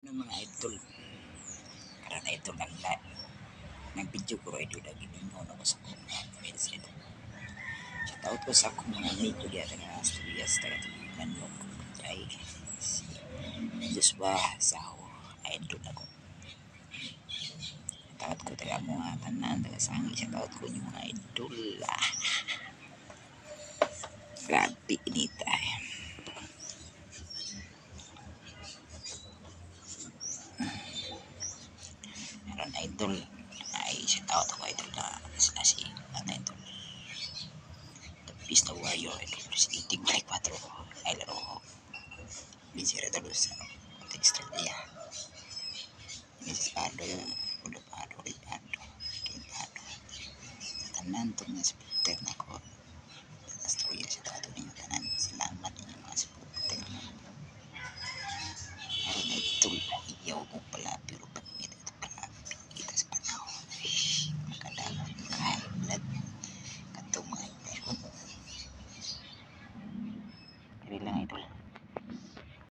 Ano, mga idol, karon, idol, nag nag-video ko, idol, nagilingaw na ko sa akong mga friends, idol. Shout out ko sa akong mga amigo diya taga Asturias, taga Manok, ay si Joshua Saho, idol ako. Shout out ko taga mga tanan, taga Sangi, shout out ko yung mga idol. Ah. Grabe inita eh. Meron, idol, ay shout out ako, idol, na sila si ano, idol, The Beast of Warrior, idol, si Itig Malik 4 ay laro Vincent Redolus Extra dia Mrs. Pardo, Udo Pardo, Ricardo, King Pardo, sa tanan to nga supporter na ko.